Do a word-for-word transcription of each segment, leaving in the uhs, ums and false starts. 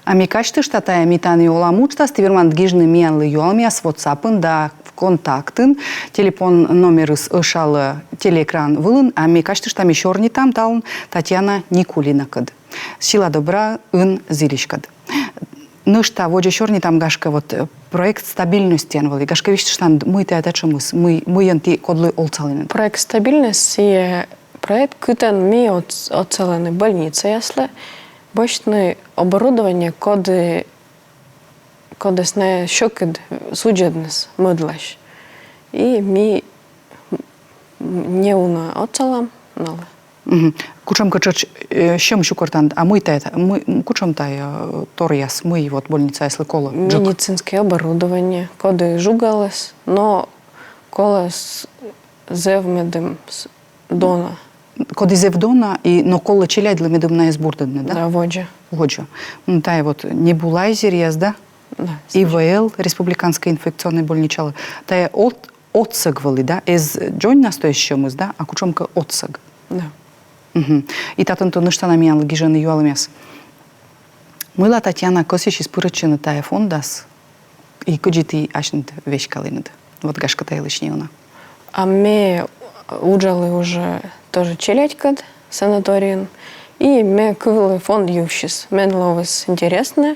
А ме казьтышта, тайӧ «Ми тані олам» уджтас ті верманныд гижны миянлы юалӧмъяс WhatsApp-ын да ВКонтактын. Телефон номерыс ӧшалӧ телеэкран вылын. А ме казьтышта, ми сёрнитам талун Татьяна Никулинакӧд. Сила-добраын зільыськӧд. Нӧшта водзӧ сёрнитам, гашкӧ, вот, э, проект «Стабильность» тіян вӧлі. Гашкӧ, висьтыштан, мый тайӧ татшӧмыс, мый, мыйӧн ті кодлы отсалінныд? Проект «Стабильность» — сійӧ проект, кытӧн ми отс-, отсалам больницаяслы босьтны оборудование, коді, кодӧс найӧ сьӧкыд судзӧдныс мӧдлаысь. И ми м-, неуна отсалам налы. Мгм. Кутшӧмкӧ тшӧтш, э, сьӧм сюкӧртан, а мый тайӧ, мый, м, кутшӧм тайӧ, э, торъяс, мый вот больницаяслы колӧ? Медицинскӧй оборудование, коді жугалас, но колӧ с-, зэв медым с-, дона. Коді зэв дона, и, но колӧ челядьлы медым найӧс бурдӧдны, да? Да, водзӧ. Водзӧ. М, тайӧ вот небулайзеръяс, да? Да. И В Л, республиканскӧй инфекционнӧй больничалы. Тайӧ от-, отсӧг вӧлі, да? Эз дзоньнас, то есть, сьӧмыс, да? А кутшӧмкӧ отсӧг. Да. Мгм. И татӧн то нӧшта на миянлы гижӧны юалӧмъяс. Мыйла Татьяна кӧсйысис пырӧдчыны тайӧ фондас, и кыдзи ті асьныд веськалінныд? Вот, гашкӧ, та йылысь неуна. А ме уджалі уже тоже челядькӧд санаторийын, и ме кывлі фонд йывсьыс. Мен лоис интереснӧ,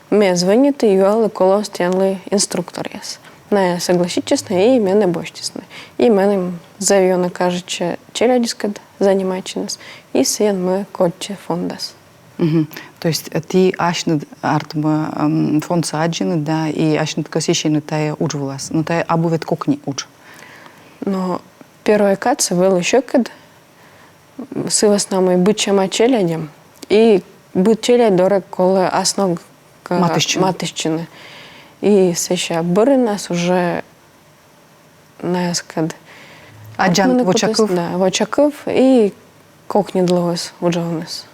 ме звӧниті, юалі, колӧ оз тіянлы инструкторъяс. Найӧ согласитчисны и менӧ босьтісны. И меным зэв ёна кажитчӧ челядьыскӧд занимайтчыныс. И сійӧн ме кольччи фондас. Мгм. То есть, э, ті асьныд артмӧ, м, фондсӧ аддзинныд, да, и асьныд кӧсйысинныд тайӧ удж вылас. Но тайӧ абу ведь кокни удж. Но первой кадсӧ вӧлі сьӧкыд, м, сы вӧсна мый быдсяма челядь эм, и быд челядь дорӧ колӧ ас ног кӧ матыстчыны. Матыстчыны. И сэсся бӧрынас уже найӧскӧд аддзан вочакыв. Да, вочакыв, и кокньыд лоис уджавныс.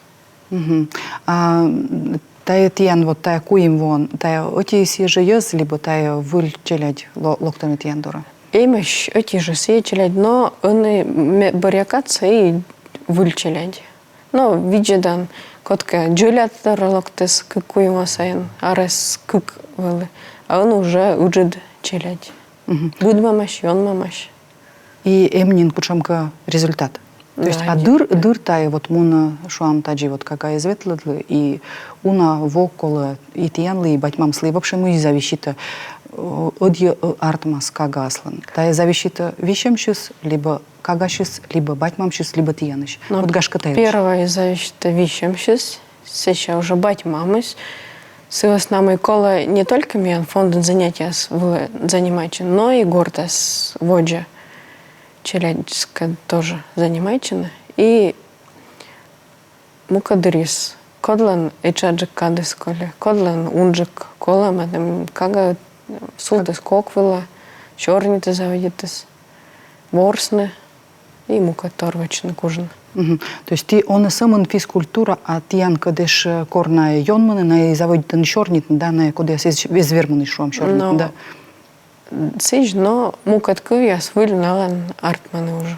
Мгм. А, м, тайӧ тіян, вот тайӧ куим воӧн, тайӧ ӧти сійӧ жӧ йӧз, либӧ тайӧ выль челядь ло-, локтӧны тіян дорӧ? Эмӧсь ӧти жӧ сійӧ челядь, но ӧні ме-, бӧръя кадсӧ и выль челядь. Но видзӧдан, кодкӧ дзоля дорӧ локтіс кык-куим во сайын, арӧс кык вӧлі, а ӧні уже ыджыд челядь. Мгм. Быдмӧмаӧсь, ёнмӧмаӧсь. И эм нин кутшӧмкӧ результат. То есть, да, а дыр, дыр тайӧ вот мунӧ, шуам, тадзи вот кага эз ветлӧдлы, и уна во колӧ и тіянлы, и бать-мамыслы, и вообще мый зависитӧ, э, ӧдйӧ, э, артмас кагаыслӧн. Тайӧ зависитӧ висьӧмсьыс, либӧ кагасьыс, либӧ бать-мамсьыс, либӧ тіянысь. Но вот, гашкӧ, тайӧ. Первой зависитӧ висьӧмсьыс, сэсся уже бать-мамыс. Сы вӧсна мый колӧ не только миян фондын занятиеяс вылӧ занимайтчыны, но и гортас водзӧ челядьыскӧд тоже занимайтчыны. И мукӧд дырйиыс. Кодлӧн этшаджык кадыс колӧ, кодлӧн унджык, колӧ, медым кагаыд сувтіс кок вылӧ, сёрнитіс, заводитіс ворсны и мукӧдтор вӧчны кужны. Мгм. То есть ті онӧ сӧмын физкультура, а тіянкӧд эськӧ, э, кор найӧ ёнмӧны, найӧ заводитӧны сёрнитны, да, найӧ кодъяс эз, эз вермыны, шуам, сёрнитны, да. Сідз, но мукӧд кывъяс выль налӧн артмӧны уже.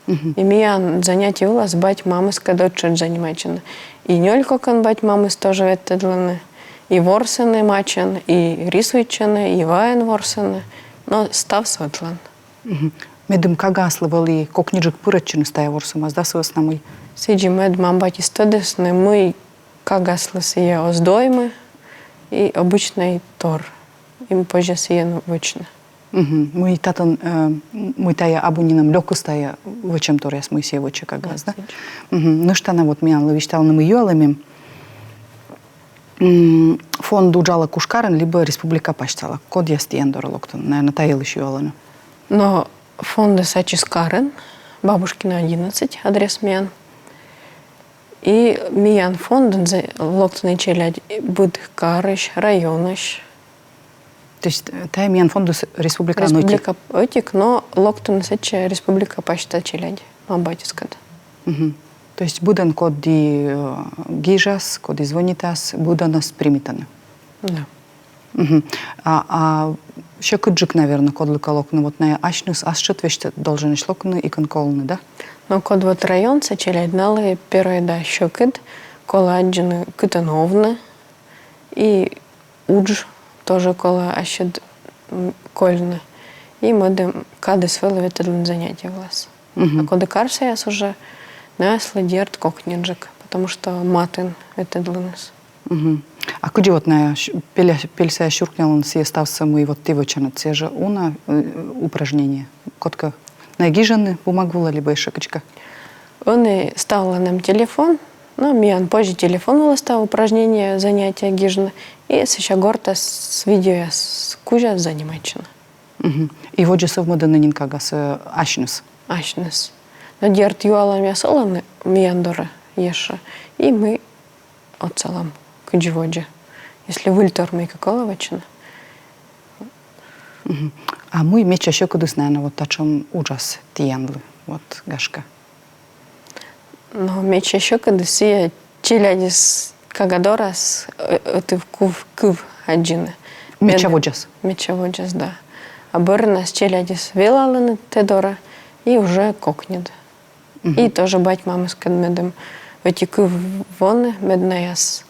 Мгм. И миян занятие вылас бать-мамыскӧд ӧттшӧтш занимайтчӧны. И нёль кокӧн бать-мамыс тоже ветлӧдлӧны. И ворсӧны мачӧн, и рисуйтчӧны, и ваӧн ворсӧны. Но ставсӧ ӧтлаын. Мгм. Медым кагаыслы вӧлі кокньыджык пырӧдчыныс тайӧ ворсӧмас, да, сы вӧсна мый? Сідзи, мед мам-батьыс тӧдісны, мый кагаыслы сійӧ оз доймы, и обычнӧй тор. И позьӧ сійӧн вӧчны. Мгм. Мый татӧн, э, мый тайӧ абу нинӧм лёкыс тайӧ вӧчӧмторъяс, мый сійӧ вӧчӧ кагаыс, да? Мгм. Нӧшта на вот миянлы висьталӧны, мый юалӧм эм. М, фонд уджалӧ куш карӧн либӧ республика пасьтала? Кодъяс тіян дорӧ локтӧны? Наверно, та йылысь юалӧны. Но фондыс ачыс карын, Бабушкина, одиннадцать, адрес миян. И миян фондын за-, локтӧны челядь быд карысь, районысь. То есть, э, тайӧ миян фондыс республикаын ӧтик? Республика ӧтик, но локтӧны сэтчӧ республика пасьта челядь, мам-батьыскӧд. Мгм. То есть быдӧн, коді, э, гижас, коді звонитас, быдӧнӧс примитӧны? Да. Мгм. А, а сьӧкыдджык, наверно, кодлыкӧ локны, вот найӧ асьныс ас сьӧд весьтӧ долженӧсь локны, и кӧн колӧны, да? Но код вот районса челядь, налы первой да сьӧкыд, колӧ аддзыны, кытӧн овны, И удж тоже колӧ ассьыд, м, кольны. И мӧдӧм кадыс вӧлі ветлӧдлыны занятие вылас. А коді карсаяс уже, наяслы, дерт, кокньыдджык, потому что матын ветлӧдлыныс. Мгм. А кыдзи вот найӧ ш-, пеля-, пельсаяс сюркнялӧны сійӧ ставсӧ, мый вот ті вӧчанныд, сійӧ жӧ уна, э, упражнение? Кодкӧ найӧ гижӧны бумага вылӧ либӧ ещӧ кыдзкӧ? Ӧні ставлӧн эм телефон, но миян позьӧ телефон вылӧ став упражнение, занятие гижны, и сэсся гортас видеояс кузя занимайтчыны. Мгм. И водзӧ сӧвмӧдӧны нин кагасӧ, э, асьныс? Асьныс. Но дерт, юалӧмъяс олӧны миян дорӧ ещӧ. И ми отсалам кыдзи водзӧ, если выльтор мыйкӧ колӧ вӧчны. Мгм. А мый медся сьӧкыдыс, наверно, вот татшӧм уджас тіянлы, вот, гашкӧ? Но медся сьӧкыдыс сійӧ, челядьыс кага дорас, э, ӧтув кыв, кыв аддзыны. Медся водзас? Медся водзас, да. А бӧрнас челядьыс велалӧны тэ дорӧ, и уже кокньыд. И тоже бать-мамыскӧд медым ӧти кыв воны, мед наяс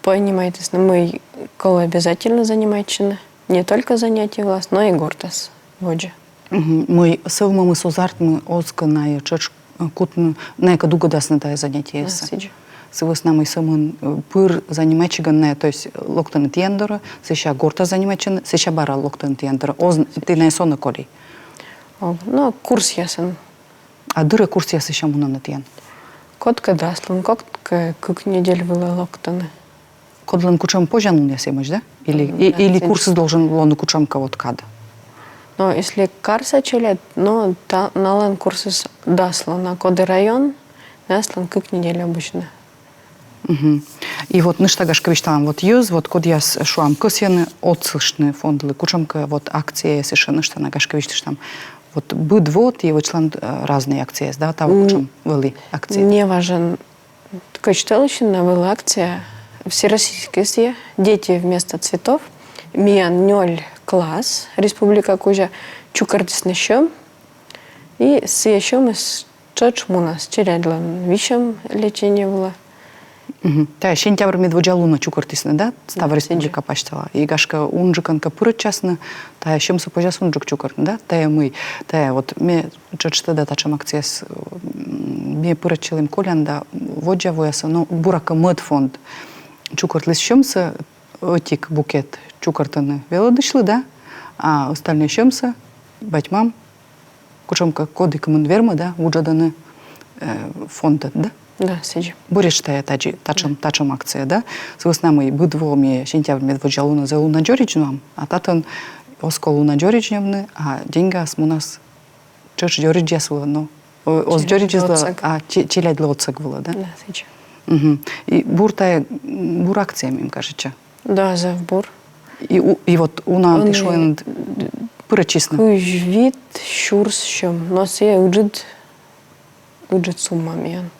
понимайтісны, мый колӧ обязательно занимайтчыны не только занятие вылас, но и гортас водзӧ. Мгм. Мый сӧвмӧмыс оз артмы, оз кӧ найӧ тшӧтш, э, кутны, найӧ кӧ дугӧдасны тайӧ занятиесӧ. Да, сідзи. Сы вӧсна мый сӧмын, э, пыр занимайтчигӧн найӧ, то есть, э, локтӧны тіян дорӧ, сэсся гортас занимайтчӧны, сэсся бара локтӧны тіян дорӧ. Оз н-, ті найӧс онӧ коль. О, но курсъясын. А дыр-ӧ курсъясысь мунӧны тіян? Кодкӧ дас лун, кодкӧ кык недель вылӧ локтӧны. Кодлӧн кутшӧм позянлунъяс эмӧсь, да? Или, и- или курсыс должен лоны кутшӧмкӧ вот кад? Но если карса челядь, но та-, налӧн курсыс дас лун, а коді район, наяслӧн кык недель обычно. Мгм. И вот нӧшта, гашкӧ, висьталам, вот йӧз, вот кодъяс, шуам, кӧсйӧны отсыштны фондлы, кутшӧмкӧ вот акцияяс ещӧ нӧшта на, гашкӧ, висьтыштам. Вот быд во ті вӧчланныд, э, разнӧй акцияяс, да, таво кутшӧм вӧлі акция? Неважӧн кӧч тӧлысьын на вӧлі акция, всероссийскӧй сійӧ, «Дети вместо цветов». Миян нёль класс республика кузя чукӧртісны сьӧм, и сійӧ сьӧмыс тшӧтш мунас челядьлӧн висьӧм лечение вылӧ. Мгм. Тайӧ сентябрь медводдза лунӧ чукӧртісны, да? Став республика пасьтала. И гашкӧ унджыкӧн кӧ пырӧдчасны, тайӧ сьӧмсӧ позяс унджык чукӧртны, да? Тайӧ мый, тайӧ вот ме тшӧтш тӧда татшӧм акцияс, м, ме пырӧдчылім колян да воддза воясӧ, но буракӧ мӧд фонд чукӧртліс сьӧмсӧ, ӧтик букет чукӧртӧны велӧдысьлы, да? А остальнӧй сьӧмсӧ бать-мам кутшӧмкӧ, коді кымын вермӧ, да, вуджӧдӧны, э, фондад, да? Да, сідзи. Буретш тайӧ тадзи, татшӧм, татшӧм акция, да? Сы вӧсна мый быд во ми сентябрь медводдза лунӧ зэв уна дзоридз нуам, а татӧн оз ков уна дзоридз ньӧбны, а деньгаыс мунас тшӧтш дзоридзьяс вылӧ, но, о-, оз дзоридзьяс вылӧ, а че-, челядьлы отсӧг вылӧ, да? Да, сідзи. Мгм. И бур тайӧ, бур акция, мем кажитчӧ. Да, зэв бур. И у-, и вот унаӧн ті шуинныд, пырӧдчисны? Кызь вит сюрс сьӧм. Но сійӧ ыджыд, ыджыд сумма миян,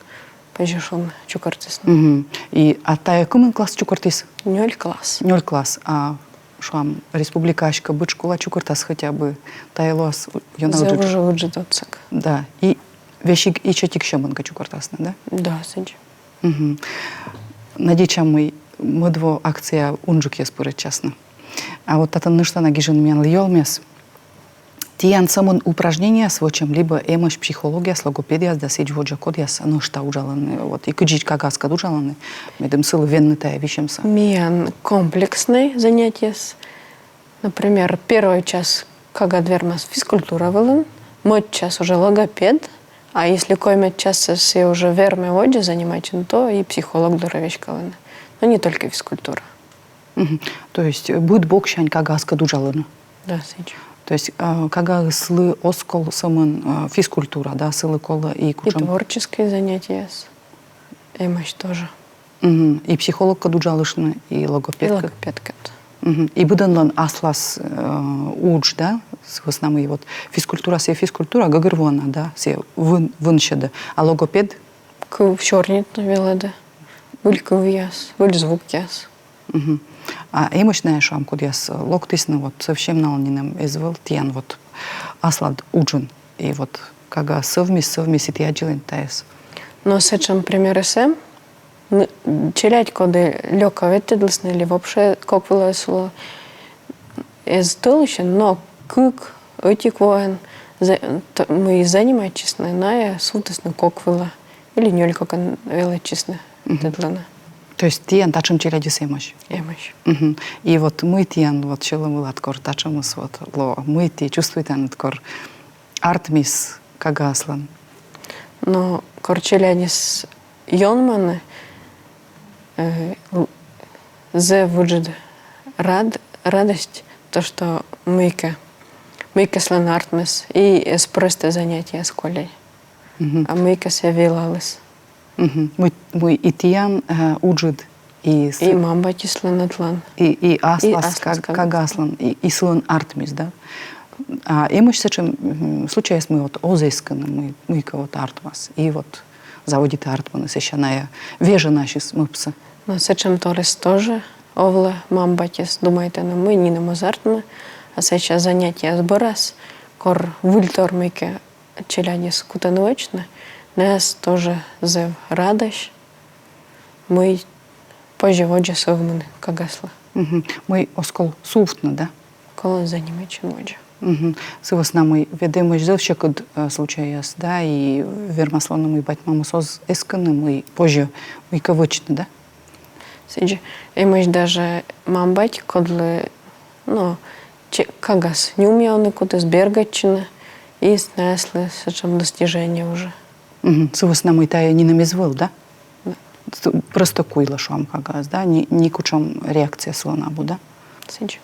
позьӧ шуны, чукӧртісны. Мгм. И, а тайӧ кымын класс чукӧртіс? Нёль класс. Нёль класс. А шуам, республикаысь кӧ быд школа чукӧртас хотя бы, тайӧ лоас ёна ыджыд. Зэв уже ыджыд отсӧг. Да. И весиг ичӧтик сьӧмӧн кӧ чукӧртасны, да? Да, сідзи. Мгм. Надейтчам, мый мӧд во акцияӧ унджыкъяс пырӧдчасны. А вот татӧн нӧшта на гижӧны миянлы юалӧмъяс. Тіян сӧмын упражнениеяс вӧчӧм либӧ эмӧсь психологъяс, логопедъяс да сідз водзӧ, кодъяс нӧшта уджалӧны, вот, и кыдзи кагаыскӧд уджалӧны, медым сылы венны тайӧ висьӧмсӧ? Миян комплекснӧй занятиеяс. Например, первой час кагад вермас физкультура вылын, мӧд час уже логопед, а если коймӧд часас сійӧ уже вермӧ водзӧ занимайтчыны, то и психолог дорӧ веськалӧны. Но не только физкультура. Мгм. То есть, э, быд боксянь кагаыскӧд уджалӧны? Да, сідзи. То есть, а, кагаыслы оз кол сӧмын, а, физкультура, да, сылы колӧ и кутшӧм. И творческӧй занятиеяс эмӧсь тоже. Мгм. И психологкӧд уджалыштны, и логопедкӧд. И логопедкӧд. Мгм. И быдӧнлӧн аслас, э, удж, да, сы вӧсна мый вот физкультура, сійӧ физкультура, гӧгӧрвоана, да, сійӧ вын, вынсьӧдӧ. А логопед? Кыв сёрнитны велӧдӧ. Выль кывъяс, выль звукъяс. Мгм. А эмӧсь на, шуам, кодъяс локтісны, вот, совсем налӧн нинӧм эз вӧв, тіян вот аслад уджын. И вот кагаыс сӧвмис, сӧвмис, и ті аддзылін тайӧс. Но сэтшӧм примерыс эм. н-, челядь, коді лёка ветлӧдлісны или вообще кок вылас эз олӧ, эз тӧлысьӧн, но кык, ӧтик воӧн, за-, т-, мый занимайтчисны, найӧ сувтісны кок вылӧ или нёль кокӧн велӧдчисны ветлыны. То есть тіян татшӧм челядьыс эмӧсь? Эмӧсь. Мгм. И вот мый тіян вот сьӧлӧм вылад, кор татшӧмыс вот лоӧ, мый ті чувствуйтанныд, кор артмис кагаыслӧн? Но кор челядьыс ёнмӧны, э, л-, зэв ыджыд рад-, радость, то, что мыйкӧ, мыйкӧ сылӧн артмис, и эз просто занятиеяс коль, а мыйкӧ сійӧ велаліс. Мгм. Мый, мый и тіян, э, уджыд, и с-, и мам-батьыслӧн ӧтлаын, и, и аслас, и аслас каг-, кагаыслӧн, и, и сылӧн артмис, да? А эмӧсь сэтшӧм, мгм, случайяс, мый вот оз эскыны, мый, мыйкӧ вот артмас. И вот заводитӧ артмыны, сэсся найӧ вежӧны ассьыс мӧвпсӧ. Но сэтшӧмторйыс тоже овлӧ, мам-батьыс думайтӧны, мый нинӧм оз артмы, а сэсся занятиеяс бӧрас, кор выльтор мыйкӧ челядьыс кутӧны вӧчны, найӧс тоже зэв радӧсь, мый позьӧ водзӧ сӧвмыны кагаыслы. Мгм. Мый оз кол сувтны, да? Колӧ занимайтчыны водзӧ. Мгм. Сы вӧсна мый ведь эмӧсь зэв сьӧкыд, э, случайяс, да, и вермас лоны, мый бать-мамыс оз эскыны, мый позьӧ мыйкӧ вӧчны, да? Сідзи, эмӧсь даже мам-бать, кодлы, ну, че-, кагаыс нюмъявны кутіс, бергӧдчыны, и найӧслы сэтшӧм достижение уже. Мгм. Сы вӧсна мый тайӧ нинӧм эз вӧв, да? Да. С-, просто куйлӧ, шуам, кагаыс, да? Ни-, никутшӧм реакция сылӧн абу, да? Сідзи.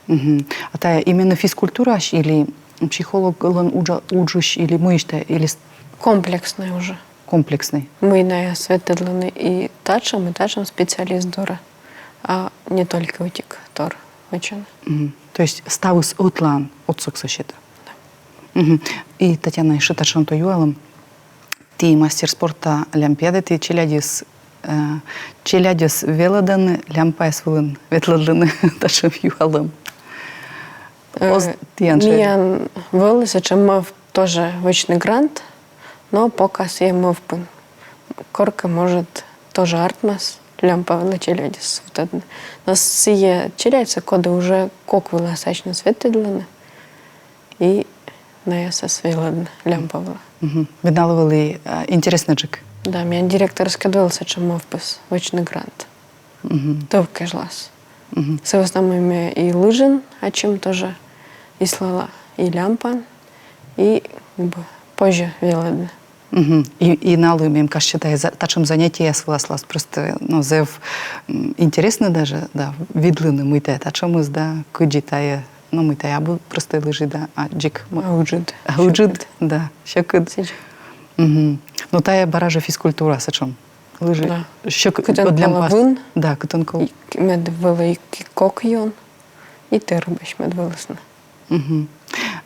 Мгм. А тайӧ именно физкультураысь или психологлӧн уджа-, уджысь, или мыйысь тайӧ, или с-? Комплексный уже. Комплексный. Мый найӧс ветлӧдлӧны и татшӧм, и татшӧм специалист дорӧ, а не только ӧтик тор вӧчӧны. Мгм. То есть ставыс ӧтлаын отсӧгсӧ сетӧ? Да. Мгм. И, Татьяна, ещӧ татшӧм то юалӧм. Ті мастер спорта лямпиадатӧ челядьӧс, э, челядьӧс велӧдӧны лямпаяс вылын ветлӧдлыны, татшӧм юалӧм. Э, оз тіян шӧр? Миян вӧлі сэтшӧм мӧвп тоже вӧчны грант, но пока сійӧ мӧвпын. Коркӧ, может, тоже артмас лямпа вылӧ челядьӧс ветлӧдлыны. Но сійӧ челядьсӧ, коді уже кок вылас асьныс ветлӧдлӧны, и найӧс велӧдны лямпа вылӧ. Мгм. Видлы, вӧлі, а, интереснӧджык. Да, миян директорыскӧд вӧлі сэтшӧм мӧвпыс вӧчны грант. Мгм. Тӧв кежлас. Мгм. Сы вӧсна мый ме и лыжиӧн ачым тоже ислала, и лямпаӧн, и, как бы, позьӧ велӧдны. Мгм. И, и налы, мем кажитчӧ, тайӧ за-, татшӧм занятиеяс вылас просто, ну, зэв, м, интереснӧ даже, да, видлыны, мый тайӧ татшӧмыс, да, кыдзи тайӧ, ну, мый тайӧ абу простӧй лыжи, да, а дзик м-, а ыджыд. А ыджыд, да, сьӧкыд. Сідзи. Мгм. Ну, тайӧ бара жӧ физкультура сэтшӧм. Лыжи. Да. Сьӧкыд. Кытӧн колӧ вын. Да, кытӧн колӧ. И мед вӧлі и кок ён, и тэрыбӧсь мед вӧлісны. Мгм.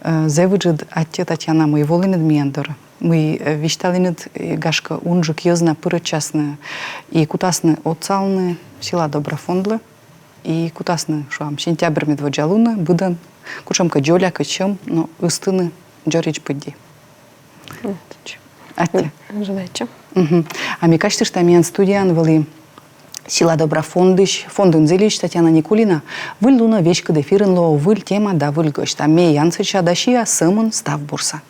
Э, зэв ыджыд аттьӧ, Татьяна, мый волінныд миян дорӧ. Мый, э, висьталінныд, э, гашкӧ, унджык йӧз на пырӧдчасны и кутасны отсавны «Сила добра» фондлы, и кутасны, шуам, сентябрь медводдза лунӧ быдӧн кутшӧмкӧ дзоля кӧ сьӧм, но ыстыны дзоридз пыдди. Аттьӧ. М, аттьӧ. М, ожидайте. Мгм. А ме казьтышта, миян студияын вӧлі «Сила добра» фондысь, фондын зільысь Татьяна Никулина. Выль лунӧ веськыд эфирын лоӧ выль тема да выль гӧсьт. А ме янсӧдча да сиа сӧмын став бурсӧ.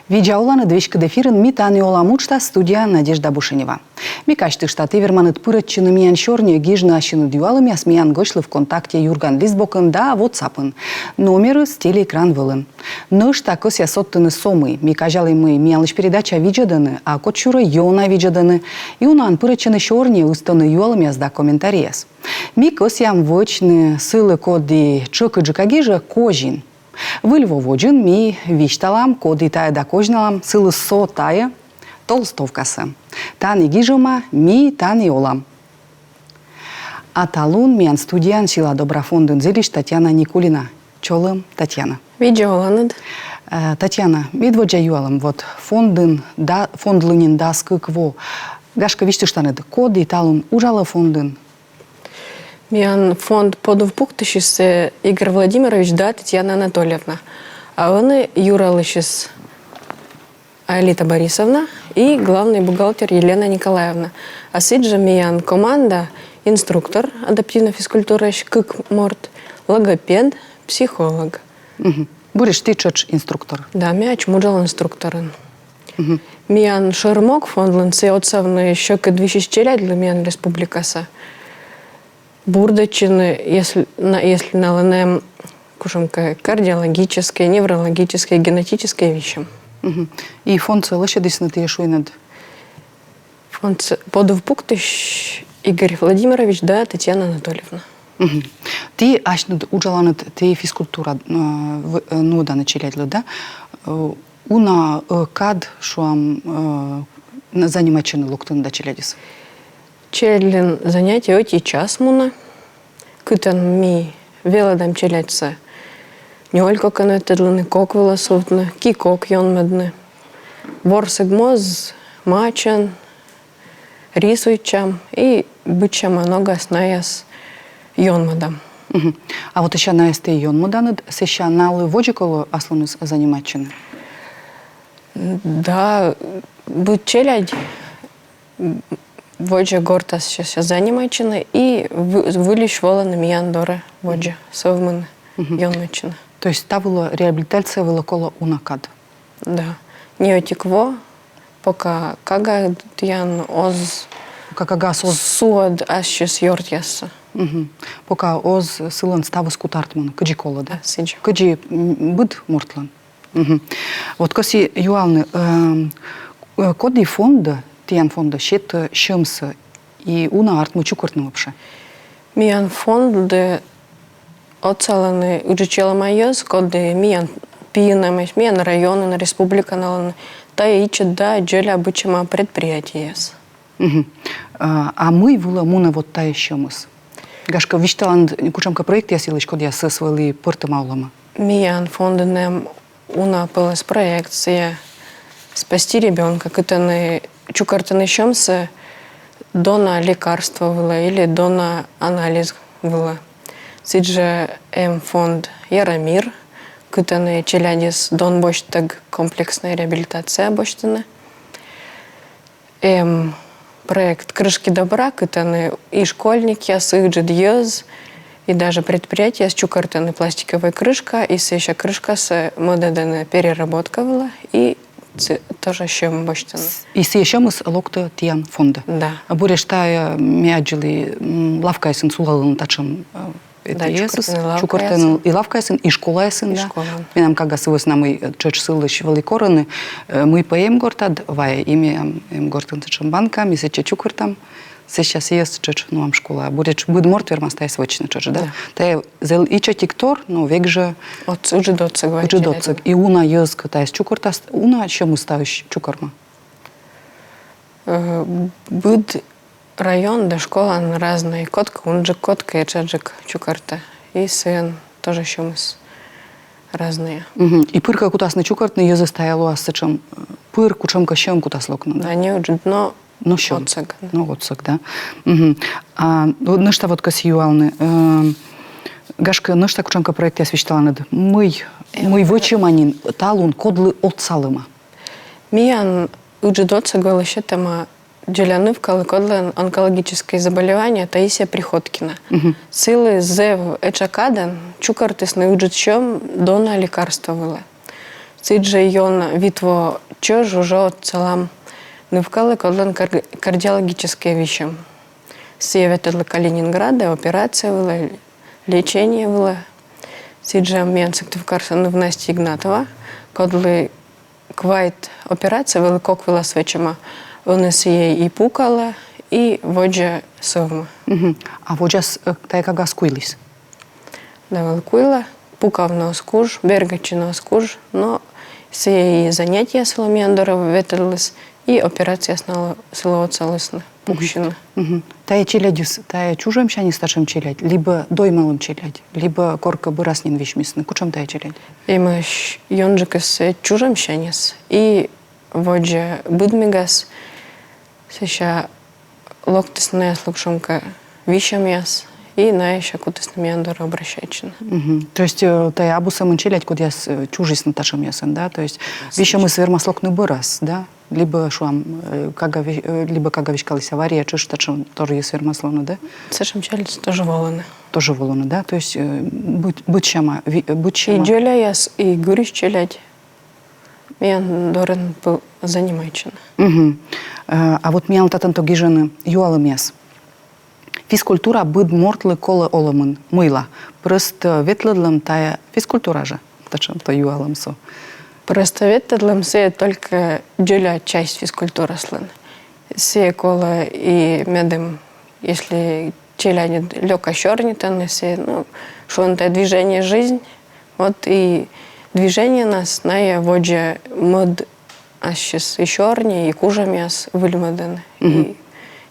Видза оланныд, веськыд эфирын «Ми тані олам» уджтас, студияын Надежда Бушенева. Ме казьтышта, ті верманныд пырӧдчыны миян сёрниӧ, гижны ассьыныд юалӧмъяс миян гӧсьтлы ВКонтакте «Юрган» лист бокын да WhatsApp-ын. Номерыс телеэкран вылын. Нӧшта кӧсъя содтыны со мый. Ми казялім, мый миянлысь передача видзӧдӧны, а кодсюрӧ ёна видзӧдӧны. И унаӧн пырӧдчӧны сёрниӧ, ыстӧны юалӧмъяс да комментарийяс. Ми кӧсъям вӧчны сылы, коді тшӧкыдджыка гижӧ, козин. Выль во водзын ми висьталам, коді тайӧ, да козьналам сылы со тайӧ толстовкасӧ. Тані гижӧма «Ми тані олам». А талун миян студияын «Сила добра» фондын зільысь Татьяна Никулина. Чолӧм, Татьяна. Видза оланныд. Э, Татьяна, медводдза юалӧм, вот фондын да, фондлы нин дас кык во. Гашкӧ, висьтыштанныд, коді талун уджалӧ фондын? Миян фонд подув пуктысьыс, э, Игорь Владимирович да Татьяна Анатольевна. А ӧні юралысьыс Аэлита Борисовна и главный бухгалтер Елена Николаевна. А сідзжӧ миян команда: инструктор адаптивнӧй физкультураысь кык морт, логопед, психолог. Мгм. Буретш ті тшӧтш инструктор? Да, ме ачым уджала инструкторӧн. Мгм. Миян шӧр мог фондлӧн — сійӧ отсавны сьӧкыд висьысь челядьлы миян республикаса бурдӧдчыны, если на-, если налӧн эм кутшӧмкӧ кардиологическӧй, неврологическӧй, генетическӧй висьӧм. Мгм. И фондсӧ лӧсьӧдісны, ті шуинныд? Фондсӧ подув пуктысь Игорь Владимирович да Татьяна Анатольевна. Мгм. Ті асьныд уджаланныд, ті физкультура, э, в-, э, нуӧданныд челядьлы, да? Э, уна-ӧ кад, шуам, э, на-, занимайтчыны локтӧны да челядьыс? Челядьлӧн занятие ӧти час мунӧ. Кытӧн ми велӧдам челядьсӧ нёль кокӧн ветлыны, кок вылӧ сувтны, ки-кок ёнмӧдны. Ворсігмоз мачӧн, рисуйтчам и быдсяма ногас найӧс ёнмӧдам. Мгм. А вот сэсся найӧс ті ёнмӧданныд, сэсся налы водзӧ колӧ аслыныс занимайтчыны? Да, быд челядь водзӧ гортас сэсся занимайтчыны и вы-, выльысь волӧны миян дорӧ водзӧ сӧвмыны, ёнмӧдчыны. То есть та вылӧ, реабилитация вылӧ, колӧ уна кад? Да. Не ӧтик во, пока кагаыдъян оз... Пока кагаыс оз суӧд ассьыс ёртъяссӧ. Мгм. Пока оз сылӧн ставыс кут артмыны кыдзи колӧ, да? Да, сідзи. Кыдзи, м, быд мортлӧн. Мгм. Вот кӧсйи юалны, эм, э, коді фондӧ, тіян фондӧ сетӧ сьӧмсӧ и уна артмӧ чукӧртны вообще? Миян фондӧ отсалӧны ыджыд сьӧлӧма йӧз, коді миян пиын эмӧсь, миян районын, республикаын олӧны. Тайӧ ичӧт да дзеля быдсяма предприятиеяс. Мгм. А, а мый вылӧ мунӧ вот тайӧ сьӧмыс? Гашкӧ, висьталанныд кутшӧмкӧ проектъяс йылысь, кодъясыс вӧлі пӧртӧма олӧмӧ? Миян фондын эм уна пӧлӧс проект, сійӧ «Спасти ребёнка», кытӧні чукӧртӧны сьӧмсӧ дона лекарство вылӧ или дона анализ вылӧ. Сідзжӧ эм фонд «Яромир», кытӧні челядьыс дон босьттӧг комплекснӧй реабилитация босьтӧны. Эм проект «Крышки добра», кытӧні и школьникъяс, и ыджыд йӧз, и даже предприятиеяс чукӧртӧны пластикӧвӧй крышка, и сэсся крышкасӧ мӧдӧдӧны переработка вылӧ, и сы-, тоже сьӧм босьтӧны. И сійӧ сьӧмыс локтӧ тіян фондӧ? Да. Буретш тайӧ, э, ме аддзылі, м, лавкаясын сулалӧны татшӧм, э, Да, этайӧс, чукӧртӧны лавкаясын. Чукӧртӧны и лавкаясын, и школаясын, и да. Школаын. Менам кагас вӧсна, мый, э, тшӧтш сылысь вӧлі корӧны, э, мый пӧ эм гортад, вайӧ, и ме эм, эм гортын сэтшӧм банка, ми сэтчӧ чукӧртам, сэсся сійӧс тшӧтш нуам школаӧ. Буретш быд морт вермас тайӧс вӧчны тшӧтш, да? Да. Тайӧ зэв ичӧтик тор, но век жӧ отс-, ыджыд отсӧг вайӧ. Ыджыд отсӧг. И уна йӧз кӧ тайӧс чукӧртас, уна сьӧмыс таысь чукӧрма? Э, быд район да школаын разнӧй. Кодкӧ унджык, кодкӧ этшаджык чукӧртӧ. И сійӧн тоже сьӧмыс разнӧй. Мгм. И пыр кӧ кутасны чукӧртны йӧзӧс, тайӧ лоас сэтшӧм, э, пыр кутшӧмкӧ сьӧм кутас локны, да? Да, неыджыд, но Но сьӧм. Отсӧг, да. Но отсӧг, да. Мгм. А, ну, нӧшта вот кӧсйи юалны, э, гашкӧ, нӧшта кутшӧмкӧ проектъяс висьталанныд. Мый, мый вӧчӧма нин талун, кодлы отсалӧма? Миян ыджыд отсӧг вылӧ сетӧма дзеля нывкалы, кодлӧн онкологическӧй заболевание Таисия Приходкина. Мгм. Сылы зэв этша кадӧн чукӧртісны ыджыд сьӧм дона лекарство вылӧ. Сідзжӧ ёна вит во чӧж уже отсалам нывкалы, кодлӧн кар-, кардиологическӧй висьӧм. Сійӧ ветлӧ Калининградӧ операция вылӧ, лечение вылӧ. Сідзжӧ миян Сыктывкарса ныв Настя Игнатова, кодлы квайт операция вӧлі кок вылас вӧчӧма. Ӧні сійӧ и пукалӧ, и водзӧ сӧвмӧ. Мгм. А водзас, э, тайӧ кагас куйліс? Да, вӧлі куйлӧ, пукавны оз куж, бергӧдчыны оз куж, но сійӧ и занятиеяс вылӧ миян дорӧ ветліс, и операцияяс налы сылы отсалісны, пуксьыны. Мгм. Тайӧ челядьыс, тайӧ чужӧмсяньыс татшӧм челядь, либӧ доймалӧм челядь, либӧ коркӧ бӧрас нин висьмисны? Кутшӧм тайӧ челядь? Эмӧсь ёнджыкыс чужӧмсяньыс, и водзӧ быдмигас сэсся локтісны найӧс кутшӧмкӧ висьӧмъяс, и найӧ сэсся кутісны миян дорӧ обращайтчыны. Мгм. То есть, э, тайӧ абу сӧмын челядь, кодъяс, э, чужисны татшӧмъясӧн, да? То есть висьӧмыс вермас локны бӧрас, да? Либӧ, шуам, э, кага ве-, э, либӧ кага веськаліс авария, тшӧтш татшӧм торйыс вермас лоны, да? Сэтшӧм челядьыс тоже волӧны. Тоже волӧны, да? То есть, э, быд-, быдсяма, ви-, э, быдсяма. И дзоляяс, и гырысь челядь миян дорын пӧ-, занимайтчӧны. Мгм. Э, а вот миянлы татӧн то гижӧны юалӧмъяс. Физкультура быд мортлы колӧ олӧмын. Мыйла? Прӧстӧ ветлӧдлӧм тайӧ физкультура жӧ? Татшӧм то юалӧм со. Прӧстӧ ветлӧдлӧм — сійӧ только дзоля часть физкультураыслӧн. Сійӧ колӧ и медым, если челядьыд лёка сёрнитӧны, сійӧ, ну, шуӧны тай, движение — жизнь. Вот и движениенас найӧ водзӧ мӧд ассьыс и сёрни, и кужӧмъяс выльмӧдӧны, и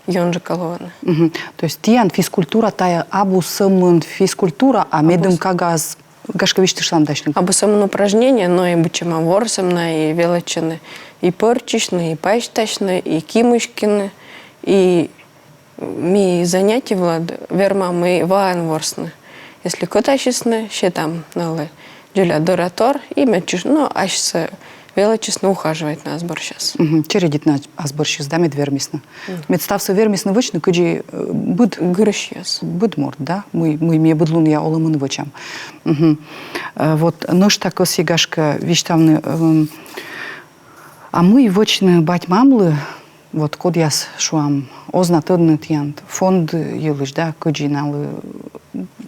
ёнджыка лоӧны. Мгм. То есть тіян физкультура — тайӧ абу сӧмын физкультура, а медым кагаыс, гашкӧ, висьтыштан дасьтыны. Абу сӧмын упражнение, но и быдсяма ворсӧм, найӧ и велӧдчӧны и пӧрччысьны, и пасьтасьны, и ки мыськыны, и ми занятие вылад вермам и ваӧн ворсны. Если кӧтасисны, сетам налы дзоля дӧратор, и мед тшӧтш, ну, асьсӧ велӧдчисны ухаживайтны ас бӧрсяыс. Мгм. Чередитны ас бӧрсяыс, да, мед вермисны. Мгм. Мед ставсӧ вермисны вӧчны, кыдзи, э, быд гырысьяс, быд морт, да, мый, мый ми быдлунъя олӧмын вӧчам. Мгм. Э, вот нӧшта кӧсъя, гашкӧ, висьтавны, эм, а мый вӧчны бать-мамлы, вот кодъяс, шуам, оз на тӧдны тіян фонд йылысь, да, кыдзи налы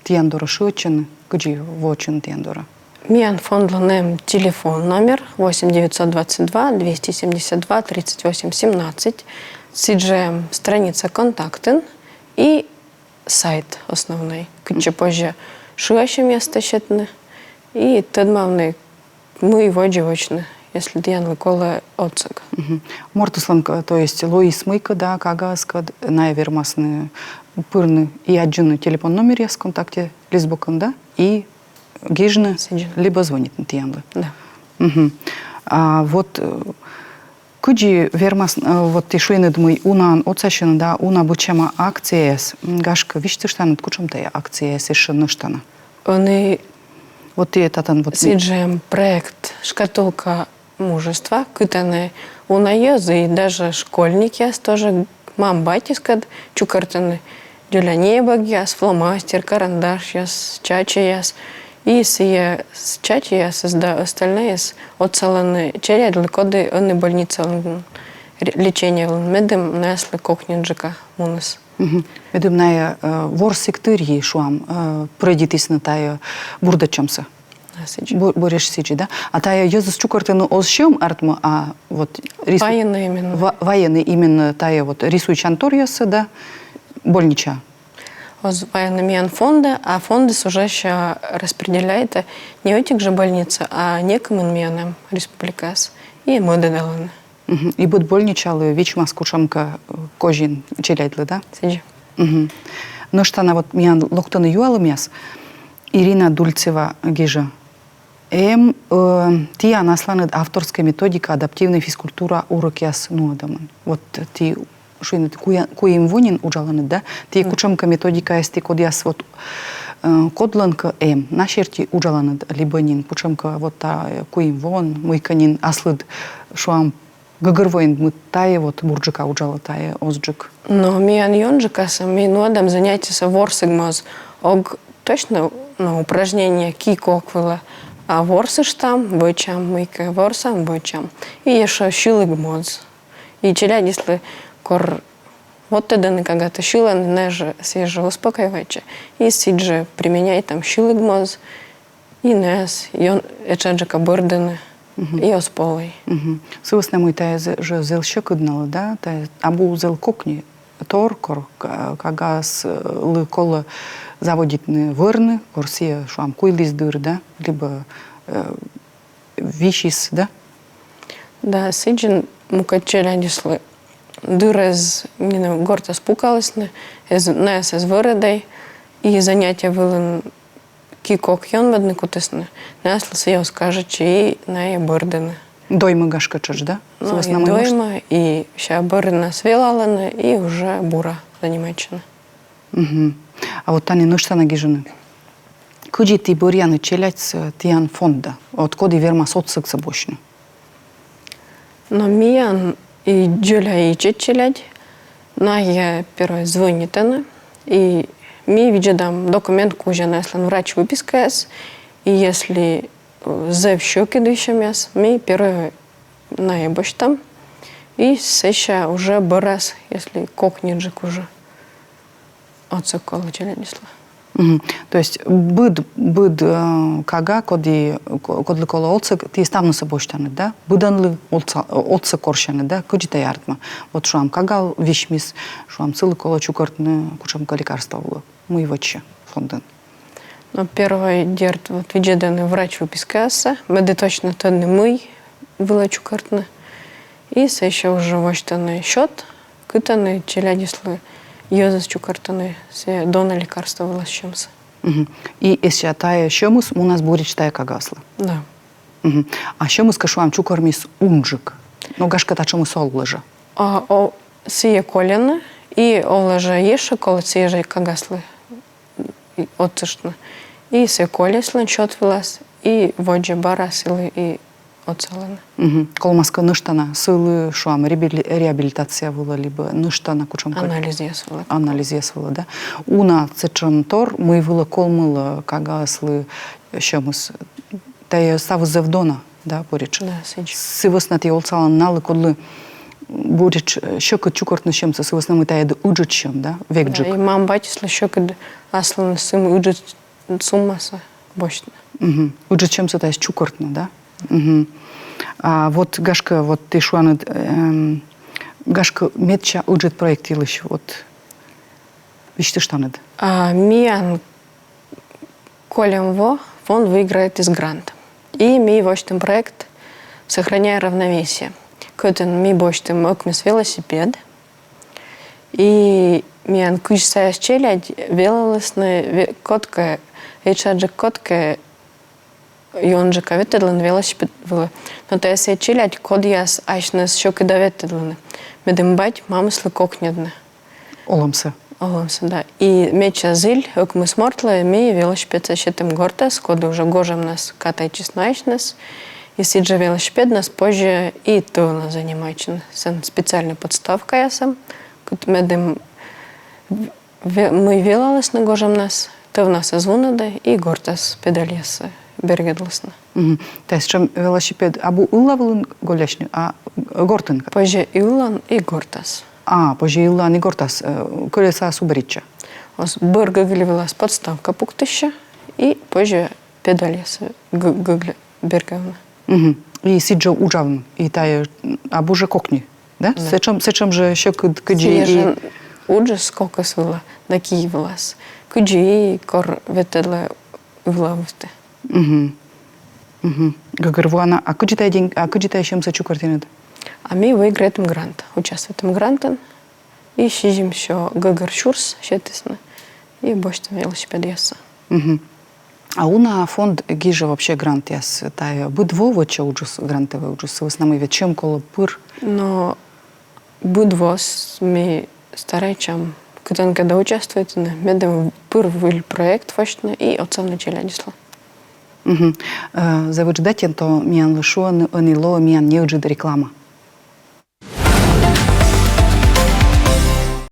тіян дорӧ шыӧдчӧны, кыдзи воӧдчӧны тіян дорӧ? Миян фондлӧн эм телефон номер: восемь девятьсот двадцать два двести семьдесят два тридцать восемь семнадцать. Сідзжӧ эм страница Контактын и сайт основной, кытчӧ позьӧ шыасьӧмъястӧ сетны и тӧдмавны, мый водзӧ вӧчны, если тіянлы колӧ отсӧг. Мгм. Мортыслӧн, к-, то есть лоис мыйкӧ, да, кагаыскӧд, найӧ вермасны пырны и аддзыны телефон номеръяс Контакте лист бокын, да, и гижны либӧ звонитны тіянлы. Да. Мгм. А вот, э, кыдзи вермас, э, вот ті шуинныд, мый унаӧн отсасьӧны, да, уна быдсяма акцияяс, м, гашкӧ, висьтыштанныд, кутшӧм тайӧ акцияяс ещӧ нӧшта на? Ӧні вот ті татӧн вот ми- сідзжӧ эм проект «Шкатулка мужества», кытӧні уна йӧз и даже школьникъяс тоже мам-батьыскӧд чукӧртӧны дзоля небӧгъяс, фломастер, карандашъяс, чачаяс. И сійӧ с-, чачаясыс да остальнӧйыс отсалӧны челядьлы, коді ӧні больницаын ре-, лечение вылын, медым наяслы кокньыдджыка муніс. Мгм. Медым найӧ, э, ворсігтырйи, шуам, э, прӧйдитісны тайӧ бурдӧдчӧмсӧ. А, сідзи. Бу-, буретш сідзи, да? А тайӧ йӧзыс чукӧртыны оз сьӧм, артмӧ, а вот рису-, вайӧны именно. Ва-, вайӧны именно тайӧ вот рисуйтчан торъяссӧ, да, больничаӧ. Оз вайӧны миян фондӧ, а фондыс уже сэсся распределяйтӧ не ӧтик жӧ больница, а некымын миян эм республикаас, и мӧдӧдалӧны. Мгм. И быд больничалы вичмас кутшӧмкӧ, э, козин челядьлы, да? Сідзи. Мгм. Нӧшта на вот миян локтӧны юалӧмъяс. Ирина Дульцева гижӧ. Эм, э, тіян асланыд авторскӧй методика адаптивнӧй физкультура урокъяс нуӧдӧмын. Вот ті шуинныд, куя-, куим во нин уджаланныд, да? Ті кутшӧмкӧ методикаяс, ті кодъяс вот, э, кодлӧнкӧ эм, на серти уджаланныд, либӧ нин кутшӧмкӧ вот та, э, куим воӧн мыйкӧ нин аслыд, шуам, гӧгӧрвоин, мый тайӧ вот бурджыка уджалӧ, тайӧ озджык. Но миян ёнджыкасӧ ми нуӧдам занятиесӧ ворсігмоз. Ог точно, но упражнение ки-кок вылӧ, а ворсыштам, вӧчам, мыйкӧ ворсам, вӧчам. И ещӧ сьылігмоз. И челядьыслы, кор вот тӧдӧны, кага-то сьылӧны, найӧ жӧ сійӧс жӧ успокаивайтчӧ. И сідзжӧ применяйтам сьылігмоз. И найӧ ён-, этшаджыка бӧрдӧны, и оз полӧй. Мгм. Сы вӧсна мый тайӧ зэ-, жӧ зэл сьӧкыд налы, да, тайӧ абу зэл кокни тор, кор ка-, кагаыслы колӧ заводитны вӧрны, кор сійӧ, шуам, куйліс дыр, да, либӧ, э, висис, да? Да, сідзи. Мукӧд челядьыслы дыр эз нин гортас пукалісны, эз, найӧс эз вӧрӧдӧй, и занятие вылын ки-кок ёнмӧдны кутісны, найӧслы сійӧ оз кажитчы, и найӧ бӧрдӧны. Доймӧ, гашкӧ, тшӧтш, да? Ну, и доймӧ, и сэсся бӧрыннас велалӧны, и уже бура занимайтчӧны. Мгм. А вот тані нӧшта на гижӧны. Кыдзи ті бӧръянныд челядьсӧ тіян фондӧ? Вот коді вермас отсӧгсӧ босьтны? Но миян и дзоля, и ичӧт челядь, найӧ первой звӧнитӧны, и ми видзӧдам документ кузя найӧслӧн врач выпискаяс, и если, э, зэв сьӧкыд висьӧмъяс, ми первой найӧс босьтам, и сэсся уже бӧрас, если кокниджык уже отсӧг колӧ челядьыслы. Мгм. То есть быд, быд, э, кага, коді, ко-, кодлы колӧ отсӧг, ті ставнысӧ босьтанныд, да? Быдӧнлы отсӧ-, отсӧг корсянныд, да? Кыдзи тайӧ артмӧ? Вот, шуам, кага висьмис, шуам, сылы колӧ чукӧртны кутшӧмкӧ лекарство вылӧ. Мый вӧчсьӧ фондын? Но первой, дерт, вот видзӧдӧны врач выпискаяссӧ, медым точно тӧдны, мый вылӧ чукӧртны. И сэсся уже восьтӧны счёт, кытӧні челядьыслы йӧзыс чукӧртӧны сійӧ дона лекарство вылас сьӧмсӧ. Мгм. И сэсся тайӧ сьӧмыс мунас буретш тайӧ кагаыслы? Да. Мгм. А сьӧмыс кӧ, шуам, чукӧрмис унджык. Но, гашкӧ, татшӧмыс овлӧ жӧ. А, о, сійӧ кольӧны, и овлӧ жӧ ещӧ, колӧ сійӧ жӧ кагаыслы отсыштны. И сійӧ кольӧ сылӧн счёт вылас, и водзӧ бара сылы и отсалӧны. Мгм. Колӧ мыйкӧ нӧшта на сылы, шуам, реабили-, реабилитация вылӧ, либӧ нӧшта на кутшӧмкӧ анализъяс вылӧ. Анализъяс вылӧ, да. Уна сэтшӧмтор, мый вылӧ колмылӧ кагаыслы сьӧмыс. Тайӧ ставыс зэв дона, да, буретш? Да, сідз. Сы вӧсна ті отсаланныд налы, кодлы буретш, э, сьӧкыд чукӧртны сьӧмсӧ, сы вӧсна мый тайӧ ыджыд сьӧм, да, векджык. Да, и мам-батьыслы сьӧкыд аслыныс сымда ыджыд суммасӧ босьтны. Мгм. Ыджыд сьӧмсӧ тайӧс чукӧртны, да? Мгм. А вот, гашкӧ, вот ті шуанныд, эм, гашкӧ, медся ыджыд проект йылысь, вот, висьтыштанныд. А, миян кольӧм во фонд выиграйтіс грант. И ми восьтім проект «Сохраняя равновесие», кытӧн ми босьтім ӧкмыс велосипед. И миян кызь саяс челядь велалісны ве-, кодкӧ, этшаджык кодкӧ, ёнджыка ветлӧдлӧны велосипед вылӧ. Но тайӧ сэтшӧм челядь, кодъяс асьныс сьӧкыда ветлӧдлӧны. Медым бать-мамыслы кокньӧдны олӧмсӧ. Олӧмсӧ, да. И медся зіль ӧкмыс мортлы ми велосипедсӧ сетім гортас, коді уже гожӧмнас катайтчис на асьныс. И сідзжӧ велосипеднас позьӧ и тӧвнас занимайтчыны. Сэн специальнӧй подставкаяс эм, кыт-, медым ве-, мый велалісны гожӧмнас, тӧвнас эз вунӧдӧ и гортас педальяссӧ бергӧдлісны. Мгм. Тайӧ сэтшӧм велосипед абу ылла вылын гӧльясьны, а гортын кӧ? Позьӧ и ыллаын, и гортас. А, позьӧ и ыллаын, и гортас, э, колесаяс уберитчӧ. Оз, бӧр гӧгыль вылас подставка пуктысьӧ, и позьӧ педальяссӧ гӧ-, гӧгыль бергӧдны. Мгм. И сідзжӧ уджавны, и тайӧ, м, абу жӧ кокни, да? Да. Сэтшӧм, сэтшӧм жӧ сьӧкыд, кыдзи и... Сійӧ жӧ уджыс кокыс вылӧ, да киӧй вылас. Кыдзи и кор ветлӧдлӧ ывла вывті. Мгм. Мгм. Гӧгӧрвоана, а кыдзи тайӧ день-, а кыдзи тайӧ сьӧмсӧ чукӧртінныд? А ми выиграйтім грант, участвуйтім грантын. И сизимсё гӧгӧр сюрс сетісны, и босьтім велосипедъяссӧ. Мгм. А уна фонд гижӧ вообще грантъяс, тайӧ быд во вӧчӧ уджыс, грантӧвӧй уджыс, сы вӧсна мый ведь сьӧм колӧ пыр. Но быд воӧ ми старайтчам кытӧнкӧ да участвуйтны, медым пыр выль проект восьтны и отсавны челядьыслы. Мгм. Э, зэв ыджыд аттьӧ, то миянлы шуӧны, ӧні лоӧ миян неыджыд реклама.